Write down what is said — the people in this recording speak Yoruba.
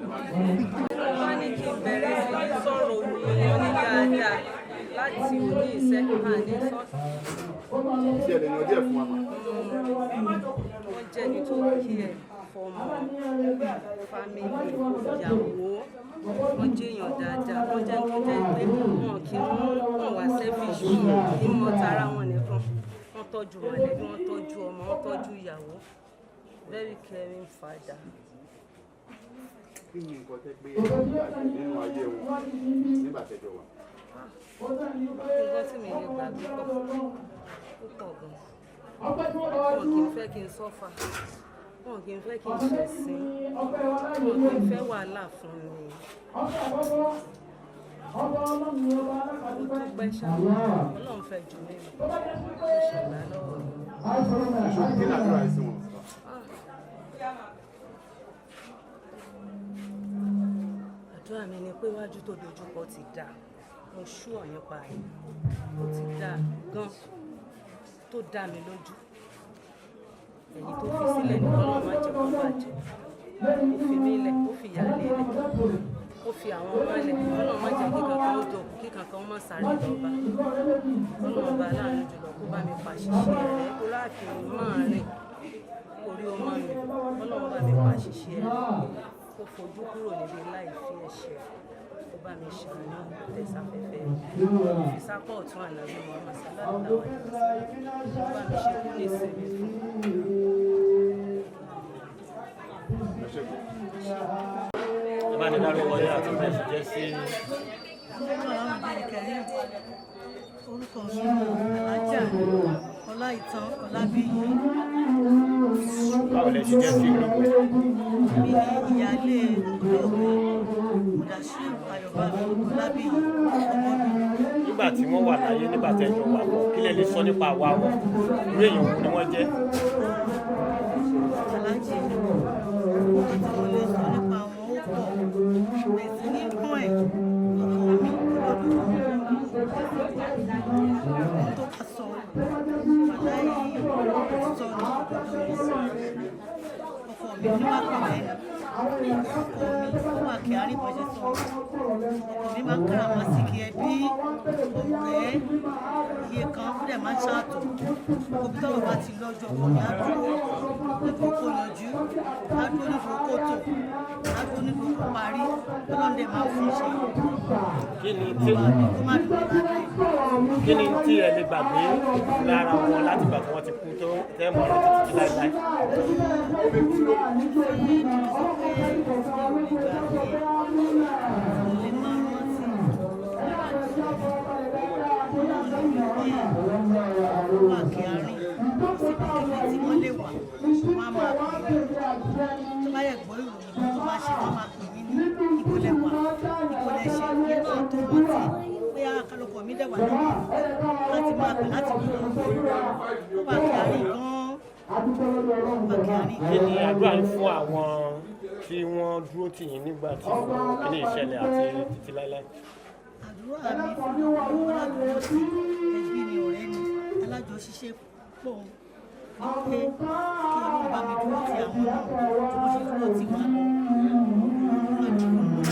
Wọ́n ní kí n bẹ̀rẹ̀ sí ní sọ̀rọ̀ òní ní dáadáa láti òní ìṣẹ́ àní sọ́ọ̀tì. Tí ẹ lè yan díẹ̀ fún wa mà. Wọ́n jẹ́ ẹni tó kí ẹ̀ fọmọ, family, ìyàwó. Wọ́n jẹ́ èèyàn dáadáa. Wọ́n jẹ́ tó jẹ́ pé wọn kì í wọ́n wá selfish, wọn kì í mọ tara wọn nìkan. Wọ́n tọ́jú mọ̀lẹ́bí, wọ́n tọ́jú ọmọ, wọ́n tọ́jú ìyàwó. Very caring father. Kí ni nǹkan tẹ́ pé ẹ gbàgbé nínú ayé wọn nígbà tẹ́jọ wà? Nǹkan tí mi lè gbàgbé pọ̀ púpọ̀ gan. Wọn kì í fẹ́ kí n suffer, wọn kì í fẹ́ kí n ṣẹ̀sín, wọn kì í fẹ́ wàhálà fún mi. Mo dúpẹ́ ṣá, Ọlọ́run fẹ́ jù mí lọ, ó ṣègbà lọ́wọ́ mi. Ṣé kí ni àdúrà yìí sí wọn? Ah. Àdúrà mi ni pé iwájú tó dojúkọ ti dà. Mo sure nípa ẹ̀, ó ti dà gan, tó dá mi lójú. Èyí tó fi sílẹ̀ ní kọ́lọ́ má jẹ́ kó bàjẹ́. Ó fi mí lẹ̀, ó fi ìyáálé lẹ̀, ó fi àwọn ọmọ lẹ̀. Kọ́lọ́ má jẹ́ kí kankan ó dòkú, kí kankan ó má sáré lọ́ba. Kọ́lọ́ ọba aláàánú jùlọ kó bá mi pàṣìṣe rẹ̀, kó láàkì máa rìn orí ó mọ́ mi. Kọ́lọ́ bá mi pàṣìṣe rẹ̀, kó fojú kúrò níbi láì fi ẹ̀ṣẹ̀, kó bá mi ṣàánú, tẹ̀sáfẹ́fẹ́, fi sápọ̀ ọ̀tún Ànábì Muhammad sallallahu alaihi wasallam, kó bá mi ṣe kú ní ìsinmi fún. Ẹ ṣé gan. Ẹ bá ní dárúkọ yín àti bẹ́ẹ̀ ṣe jẹ́ sí. Orúkọ mi ni Alájà Ọláìtàn Ọlábíyí. Báwo lẹ ṣe jẹ́ sí olóògbé? Mi ní ìyáálé olóògbé Mudashiru Ayọ̀bámi Ọlábíyí Ọmọbí. Nígbà tí wọ́n wà láyé, nígbà tí ẹjọ́ wà pọ̀, kí lẹ lè sọ nípa àwa wọn? Irú èèyàn wo ni wọ́n jẹ́? Aláàjì, nǹkan tí mo lè sọ nípa wọn ó pọ̀. Bẹ̀sí nínú ẹ̀, ọkọ mi olódodo. Ohun tó bá sọ, wàláhì, òtítọ́ ni, òdodo ni. Ọkọ mi níwà pẹ̀lẹ́. Ọkọ mi ó wà kí àárín bó ṣe sọ. Ọkọ mi máa ń káràmásìkì ẹbí, ọ̀rẹ́, iye kan, ó dẹ̀ máa ń ṣàtò. Òbí tọ́rọ̀ bá ti lọ́jọ́, ọkọ mi á dúró nídùú kó yanjú, á dúró nídùú kó tò, á dúró nídùú kó parí. Ọlọ́run dẹ̀ máa fún ṣe. Kí ni tí Ọba mi kó má dúró lára ẹ̀. Kí ni tí ẹ lè gbàgbé lára wọn láti ìgbà tí wọ́n ti kú tó tẹ́ mọ́ ọ́n títí láíláí? Tí mo sọ pé mi ò lè gbàgbé, mo lè máa rántí náà ni wípé ó wà kí á rìn síbikíbi tí wọ́n lè wà, wọ́n á máa pè mí. Tó bá yẹ gbọ́ ìròyìn kan tó bá ṣe, wọ́n máa pè mí ní ibo lẹ wà, ibo lẹ ṣe. Ìyẹn náà tó rántí pé akálùkọ mi dẹ̀ wà náà láti máa pè láti wò ó. Ó wà kí á rìn gan-an, ó wà kí á rìn. Kí ni àdúrà yín fún àwọn tí wọ́n dúró tì yín nígbà tí kíní ìṣẹ̀lẹ̀ àti títí láíláí? Àdúrà mi fún gbogbo aládùúgbò sí, ẹbí ni, ọ̀rẹ́ ni, alájọṣiṣẹ́ pọ̀, ní pé kí Ọlọ́run bá mi dúró ti àwọn náà bí wọ́n ṣe dúró tì wá lọ. Àdúrà.